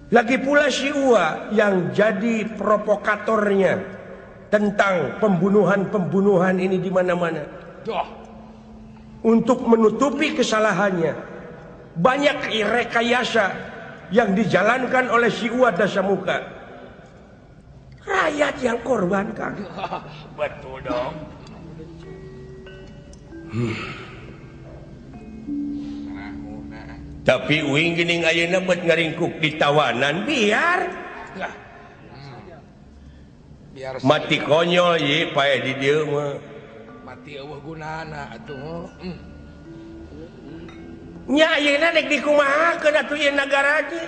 Lagi pula si Uwa yang jadi provokatornya tentang pembunuhan-pembunuhan ini di mana-mana. Untuk menutupi kesalahannya, banyak rekayasa yang dijalankan oleh si Uwa Dasamuka. Rakyat yang korban, Kang. Betul dong. Tapi uing geuning ayeuna bet ngaringkuk di tawanan biar. Biar mati konyol ye pae di dieu mah. Mati eueuh gunana atuh. Nya ayeuna dek dikumahakeun atuh ieu nagara teh.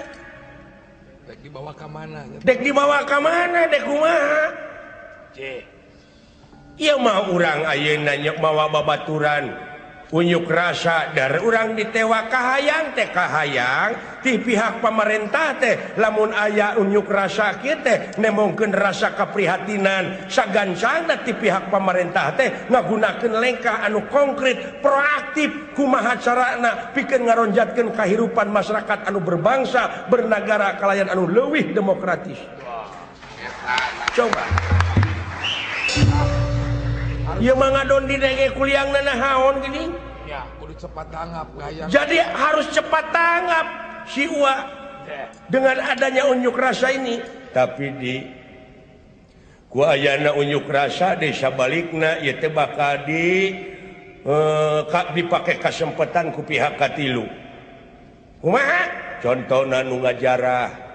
Dek dibawa ka mana? Dek dibawa ka mana? Dek kumaha? Cih. Ieu mah urang ayeuna nyok mawa babaturan unjuk rasa dari urang ditewa kahayang teh kahayang ti pihak pemerintah teh lamun aya unjuk rasa kieu teh nemongkeun rasa keprihatinan sagancangna ti pihak pemerintah teh ngagunakeun lengkah anu konkret proaktif kumaha carana pikeun ngaronjatkeun kahirupan masyarakat anu berbangsa bernagara kalayan anu leuwih demokratis. Coba ieu mah ngadon di denge kuliangna naon gini? Ya, kudu cepat tanggap gaya. Jadi harus cepat tanggap si Uwa dengan adanya unjuk rasa ini. Tapi di ku ayana unjuk rasa desa balikna ieu teh bakal di dipake kasempatan ku pihak katilu. Kumaha? Contona nu ngajarah.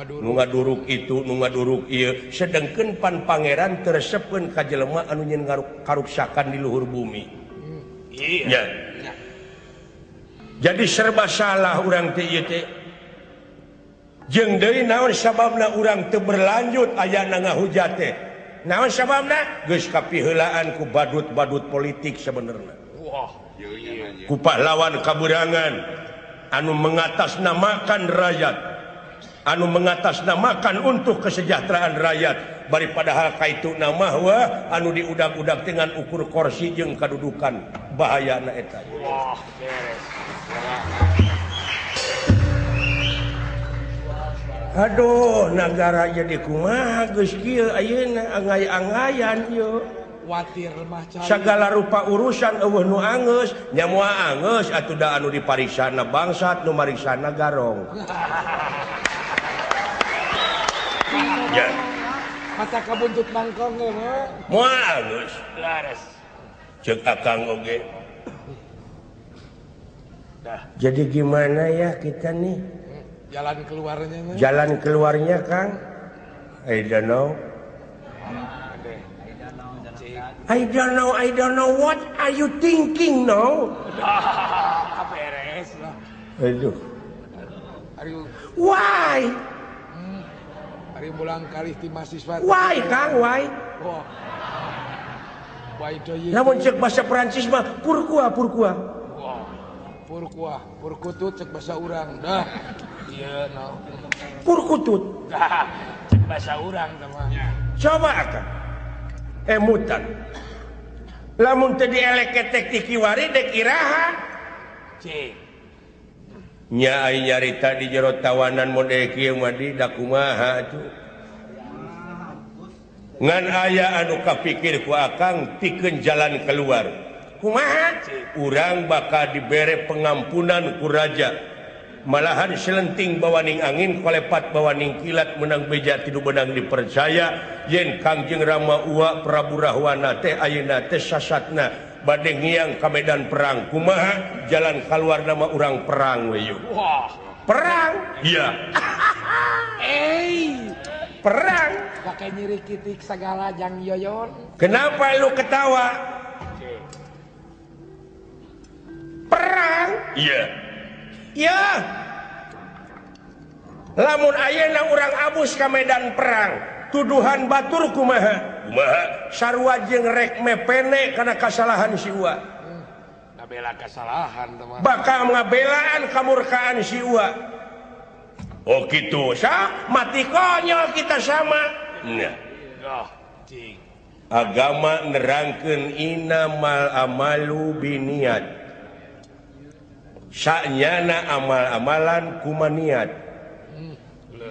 Nu ngaduruk itu, nu ngaduruk ieu, sedengkeun pan pangeran teresepeun ka jelema anu nyeun karuksakan di luhur bumi. Iya. Jadi serba salah urang teh ieu teh. Jeung deui naon sababna urang teu berlanjut ayana ngahujat teh? Naon sababna? Geus kapiheulaan ku badut-badut politik sebenarna. Ku pahlawan kaburangan anu mengatasnamakan rakyat, anu mengatasnamakan untuk kesejahteraan rakyat, bari padahal kaitu nama wah anu diudag-udag dengan ukur kursi jeung kadudukan bahayana eta. Wah, beres. Aduh, nagara jadi kumaha geus kieu ayeuna angay-angayan ieu. Watir mah cai. Segala rupa urusan eueuh nu angeus, nya moal angeus atuh da anu dipariksana bangsat nu mariksana garong. Ya. Mata kabuntut mangkong ge mah. Moal angeus. Lares. Ceuk akang oge. Dah. Jadi gimana ya kita nih? Jalan keluarnya nih. Jalan keluarnya, Kang? I don't know. I don't know what are you thinking now? Beres lah. Aduh. Why? Ari mulang kali ti mahasiswa. Why, Kang? Why? Oh. Why do you? Lamun cek bahasa Perancis mah pourquoi, pourquoi? Wah. Pourquoi? Purkutut cek bahasa urang. Dah. Iya, no. Purkutut. Dah, cek bahasa urang sama. Coba akang. Emutan. Lamun teu dieleketek ti kiwari dek iraha. Cing. Nya ai nyarita di jero tawanan model kieu mah di da kumaha atuh. Ngan aya anu kapikir ku akang tikeun jalan keluar. Kumaha? Urang bakal dibere pengampunan ku raja. Malahan selenting bawaning angin kolepat bawaning kilat menang beja tidu benang dipercaya yen Kangjeng Rama Uwa Prabu Rahwana teh ayeuna teh sasatna bade ngiang ka medan perang. Kumaha jalan keluar nama urang perang we yuk. Wah, perang. Iya. Perang pakai nyiri kitik segala jang yoyon. Kenapa lu ketawa? Perang. Iya. Ya, lamun ayeuna urang abus ka medan perang, tuduhan batur kumaha? Kumaha? Sarua jeung rek mepene kana kasalahan si Uwa. Ngabela kasalahan teman. Bakal ngabelaan kamurkaan si Uwa. Oh kitu, sa mati konyol kita sama. Nah. Oh, cing. Agama nerangkeun innamal amalu biniat. Sanyana amal-amalan kumaniat.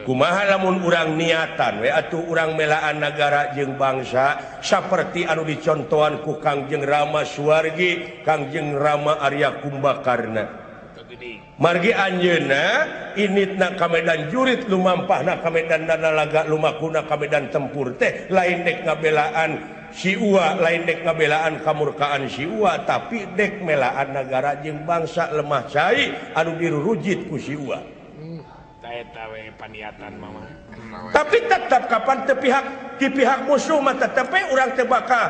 Kumaha lamun urang niatan we atuh urang melaan nagara jeung bangsa saperti anu dicontohan ku Kangjeng Rama Suwargi, Kangjeng Rama Arya Kumbakarna. Margi anjeunna initna ka medan jurit lumampahna ka medan nalaga lumakuna ka medan tempur teh lain dek ngabelaan si Uwa, lain dek ngabelaan kamurkaan si Uwa, tapi dek melaan nagara jeung bangsa lemah cai anu dirurujit ku si Uwa. Tapi tetap kapan te pihak di pihak musuh mah tetep urang teh bakal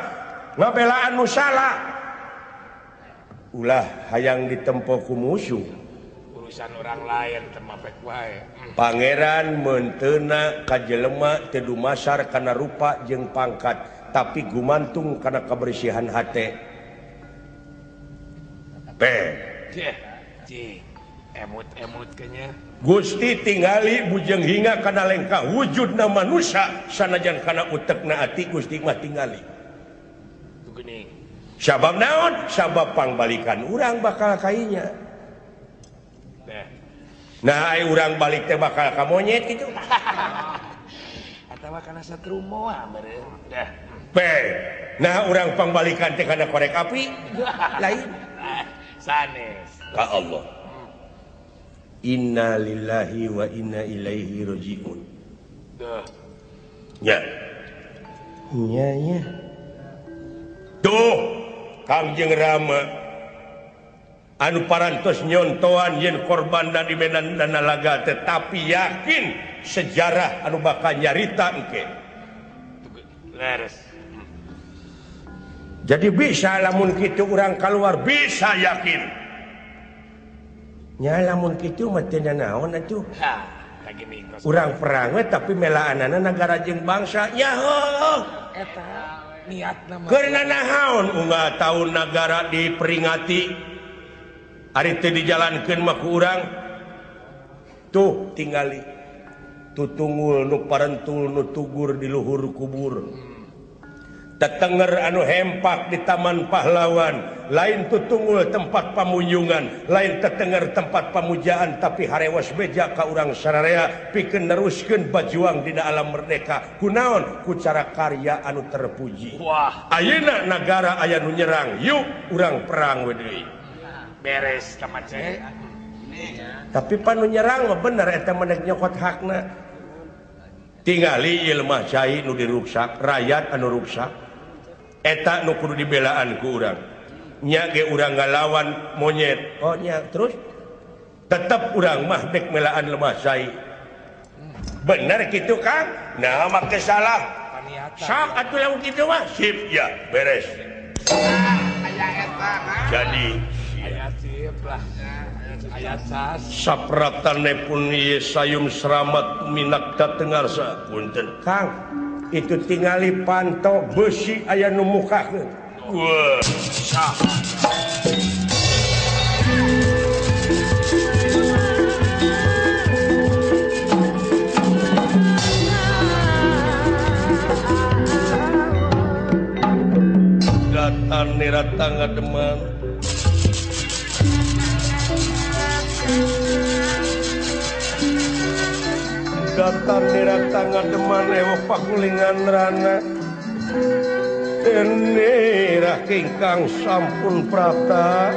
ngabelaan nu salah. Ulah hayang ditempo ku musuh. Urusan orang lain teu mapek wae. Pangeran meunteuna ka jelema teu dumasar kana rupa jeung pangkat, tapi gumantung kana kabersihan hate. Pe. Emut-emut kayaknya. Gusti tingali bujeng hinga kana lengkah wujudna manusia sanajan kana utekna ati Gusti mah tingali. Sabab naon? Sabab pangbalikan urang bakal kainya. Nah, ai urang balik teh bakal ka monyet kitu. Atawa kana satrum moal meureun. Dah. Pe. Nah, urang pangbalikan teh kana korek api. Lain. Sanes. Ka Allah. Inna lillahi wa inna ilaihi rajiun. Duh. Ya. Nya nya. Tuh, Kangjeng Rama anu parantos nyontoan yen korban di medan nalaga tetapi yakin sejarah anu bakal nyarita engke. Leres. Jadi bisa lamun kitu urang keluar bisa yakin. Nya lamun kitu mah teu naon atuh. Urang perang we tapi melaanana nagara jeung bangsa nya heuh. Eta niatna mah. Keur naon unggal taun nagara diperingati ari teu dijalankeun mah ku urang. Tuh tingali tutungul nu parentul nu tugur di luhur kubur. Tetenger anu hempak di Taman Pahlawan, lain tutungul tempat pamunjungan, lain tetenger tempat pamujaan, tapi harewas beja ka urang sararea pikeun neruskeun bajuang dina alam merdeka. Kunaon? Ku cara karya anu terpuji. Wah, ayeuna nagara aya nu nyerang, yuk urang perang we deui. Beres tamat ceh. Tapi pan nu nyerang mah bener eta mah nek nyokot hakna. Tingali ieu lemah cai nu diruksak, rakyat anu ruksak. Eta nu kudu dibelaan ku urang. Nya ge urang ngalawan monyet. Oh nya terus tetep urang mah dek melaan lemah cai. Bener kitu Kang? Nah make salah. Sok atuh lamun kitu mah sip ya beres. Jadi aya sip lah. Aya sas. Sapratane pun ieu sayum seramat minak datengarsa punten Kang. Itu tingali panto besi aya nu mukakeun. Wah, sah. Datan nirata ngademan. Datan nirata ngademan ewa pakulingan rana. Denirah kingkang sampun prapta.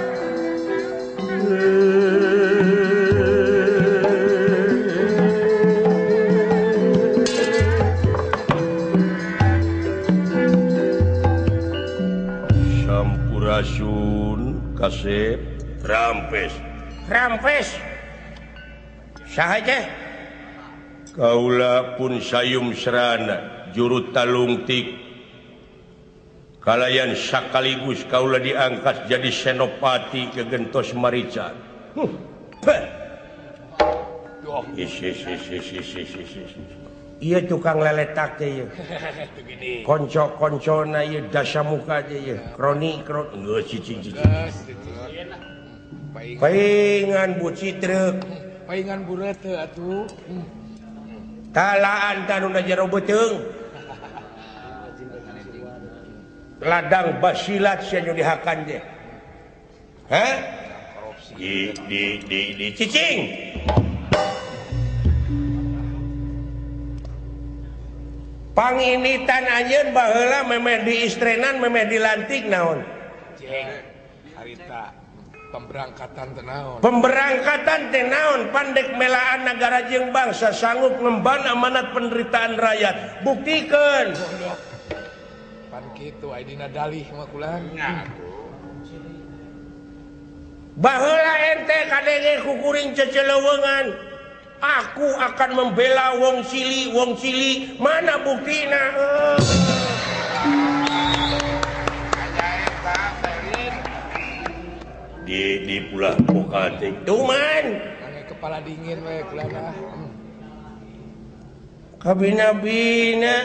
Sampurasun kasep rampes. Rampes. Saha teh? Kaula pun sayum serana juru talungtik. Kalayan sakaligus kaula diangkat jadi senopati kegentos marica. Iya tukang leletak teh ieu. Konco-koncona ieu dasamuka teh ieu. Kroni kroni geus cicing cicing. Paingan bu citreuk. Paingan bureut teu atuh. Talaan tanu na jero beuteung. Ladang basilat sia nu dihakan teh. Hah? Di cicing. Panginitan anjeun baheula memeh diistrenan memeh dilantik naon? Harita pemberangkatan teh naon? Pemberangkatan teh naon? Pandek melaan nagara jeung bangsa sanggup ngemban amanat penderitaan rakyat. Buktikeun. Pan kitu aya dina dalih mah kulan. Baheula ente kadenge ku kuring ceceleuweungan. Aku akan membela wong cili, wong cili. Mana buktina? Di pulah pokal teh. Tuman. Kepala dingin we kulana. Kabina-bina.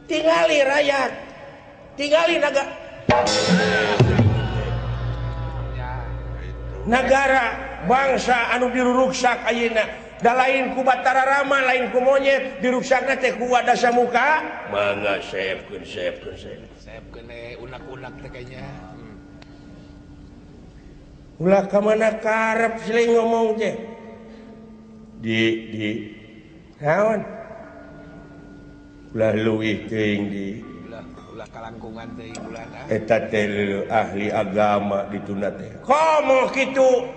Tingali rakyat. Tingali naga. Nagara bangsa anu diruruksak ayeuna da lain ku Batara Rama lain ku monyet diruksakna teh ku Dasamuka mangga seepkeun seepkeun seepkeun unak-unak teh kayaknya. Ulah ka mana karep siling ngomong teh di naon ulah leuwih teuing di ulah kalangkungan teh ulah eta teh ahli agama dituna teh komo kitu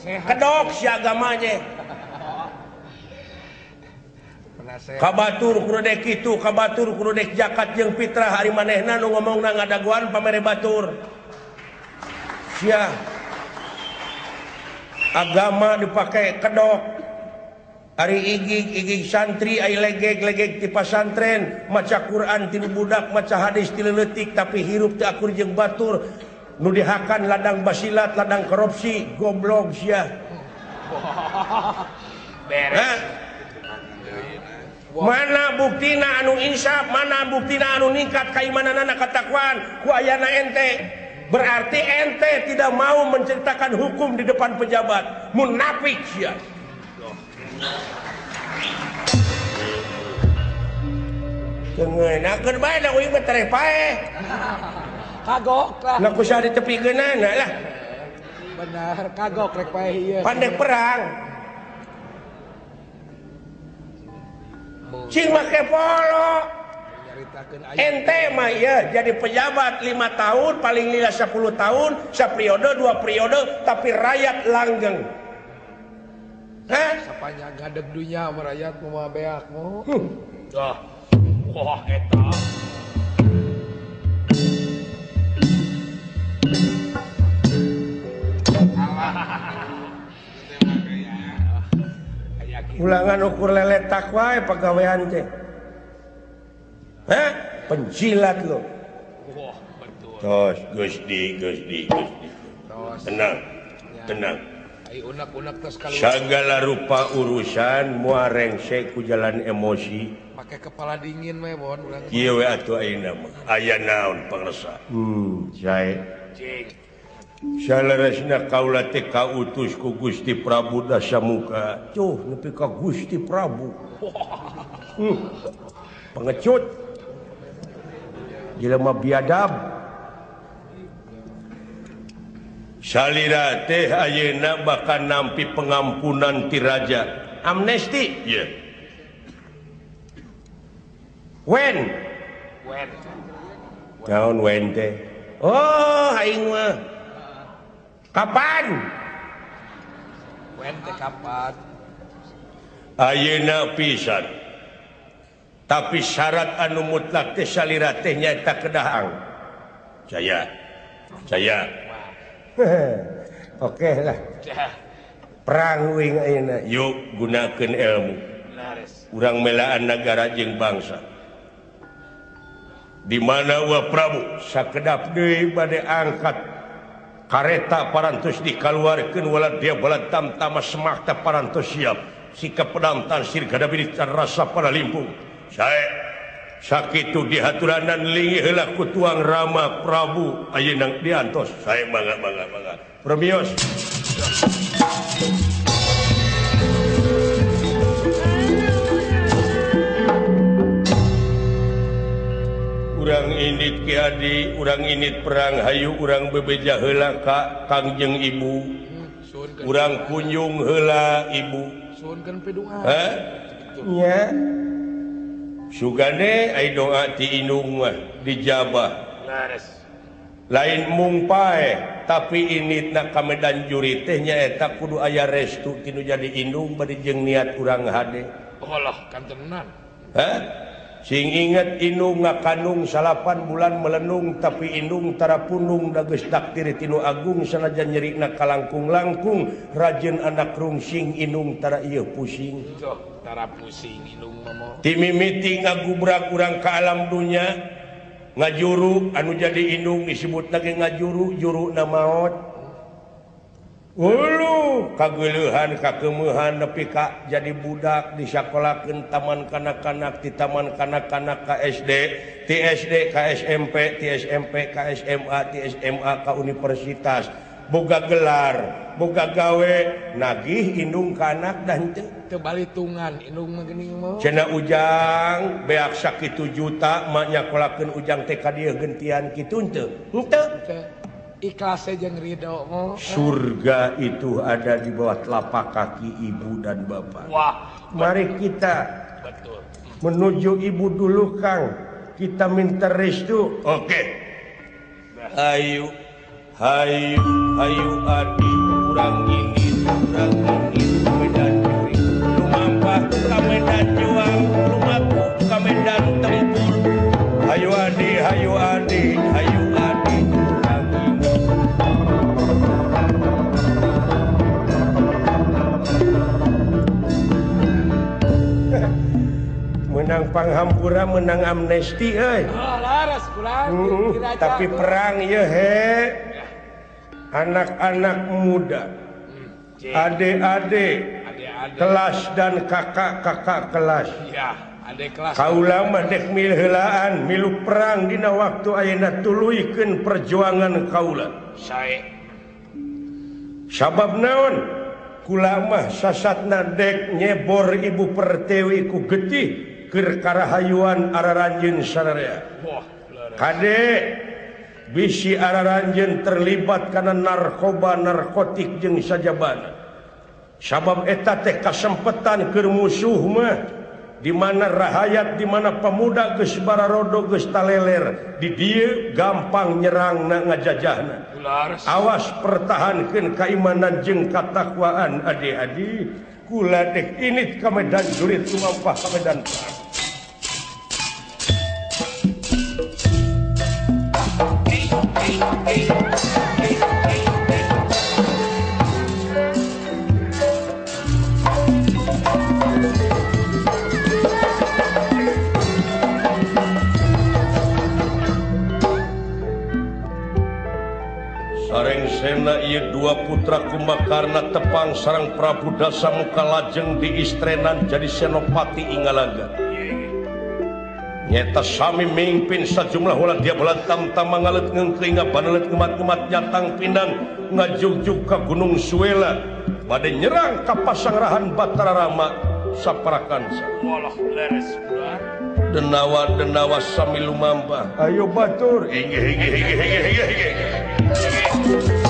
kedok si agamanya. Kabatur kudu dek kitu, kabatur kudu dek zakat jeung fitrah ari manehna nu ngomongna ngadagoan pamere batur. Sia agama dipake kedok. Ari igig-igig santri ai legeg-legeg ti pasantren, maca Quran ti budak, maca hadis ti leutik tapi hirup teu akur jeung batur. Nu dihakan ladang basilat, ladang korupsi, goblok sia. Beres. Mana buktina anu insaf, mana buktina anu ningkat kaimananana katakwaan ku ayana ente. Berarti ente tidak mau menceritakan hukum di depan pejabat. Munafik sia. Tengeunakeun bae da uing mah tereh paeh. Kagok lah. Lah ku saha ditepikeunana lah. Benar, kagok rek paeh ieu. Pandek perang. Cing make polo. Ente mah ieu jadi pejabat 5 tahun, paling lila 10 tahun, saperiode 2 periode, tapi rakyat langgeng. Hah? Sapanjang gadeg dunya mah rakyat moal beak mu. Dah. Wah eta. Ulangan ukur leletak wae pagawean teh. Hah? Penjilat lo. Wah, betul. Tos, Gusti, Gusti, Gusti. Tenang, tenang. Unak-unak tos kalau segala rupa urusan moal rengse ku jalan emosi. Make kepala dingin we bon urang. Kieu we atuh ayeuna mah. Aya naon pangresa? Jae. Cing. Saleresna kaula teh kautus ku Gusti Prabu Dasamuka. Cuh, nepi ka Gusti Prabu. Pengecut. Jelema biadab. Salira teh ayeuna bakal nampi pengampunan ti raja. Amnesti. Ye. Yeah. When? When. Naon when teh? Oh, aing mah. Kapan? When teh kapan? Ayeuna pisan. Tapi syarat anu mutlak teh salira teh nyaeta kedahang. Saya. Saya. Oke lah. Perang wing ayeuna. Yuk gunakeun ilmu. Urang melaan nagara jeung bangsa. Di mana Wa Prabu sakedap deui bade angkat kareta parantos dikaluarkeun wala dia balat tamtama semakta parantos siap. Sikap pedang tansir gadabiri rasa pada limpung. Sae sakitu dihaturanan linggih heula ku tuang Rama Prabu ayeuna diantos. Sae mangga mangga mangga. Permios. Urang indit Ki Adi, urang indit perang hayu urang bebeja heula ka Kangjeng Ibu. Urang kunjung heula Ibu. Suhunkeun pidungan. Hah? Nya. Sugane ai doa ti indung mah dijabah. Lain mung pae tapi initna ka Medan Jurit teh nyaeta kudu aya restu tinu jadi indung bari jeung niat urang hade. Allah kantenan. Hah? Sing inget indung ngakandung 9 bulan melenung tapi indung tara pundung da geus takdir tinu agung sanajan nyerina kalangkung-langkung rajin anak rungsing indung tara ieu pusing. Tara pusing indung mah. Ti mimiti ngagubrak urang ka alam dunya ngajuru anu jadi indung disebut lagi ngajuru juruna maot. Ulu kageuleuhan kakeumeuhan nepi ka jadi budak disakolakeun taman kanak-kanak di taman kanak-kanak ka SD, ti SD ka SMP, ti SMP ka SMA, ti SMA ka universitas. Boga gelar, boga gawe, nagih indung ka anak dah henteu. Teu balitungan indung mah geuning mah. Cenah ujang beak sakitu juta mak nyakolakeun ujang teh ka dieu gentian kitu henteu. Henteu. Ikhlas jeung ridho mah. Surga itu ada di bawah telapak kaki ibu dan bapak. Wah, mari kita betul menuju ibu dulu Kang. Kita minta restu. Oke. Ayo. Hayu hayu adi urang ini Medan Jurik lumampah ka Medan Juang lumaku ka Medan Tempur. Hayu adi hayu adi hayu adi urang ini. Menang panghampura menang amnesti euy. Oh, laras kurang tapi perang ieu he. Anak-anak muda, adik-adik kelas dan kakak-kakak kelas. Ya, adik kelas. Kaula mah dek milheulaan milu perang dina waktu ayeuna tuluykeun perjuangan kaula. Sae. Sabab naon? Kula mah sasatna dek nyebor Ibu Pertiwi ku getih keur karahayuan araranjeun sararea. Wah, kade bisi araranjeun terlibat kana narkoba narkotik jeung sajabana. Sabab eta teh kasempetan keur musuh mah di mana rahayat di mana pemuda geus bararodo geus taleler di dieu gampang nyerangna ngajajahna. Awas pertahankeun keimanan jeung katakwaan adik-adik. Kula dek init ka Medan Jurit lumampah ka Medan Perang. Sareng sena ieu dua putra Kumbakarna tepang sareng Prabu Dasamuka lajeng diistrenan jadi senopati Ingalaga. Nyeta sami mimpin sajumlah ulah dia belantam tamang ngalet ngengkring ngabanelet ngemat-ngemat nyatang pindang ngajugjug ka Gunung Suela bade nyerang ka pasangrahan Batara Rama saparakansa. Walah leres ular. Denawa denawa sami lumambah. Ayo batur. Inggih inggih inggih inggih inggih.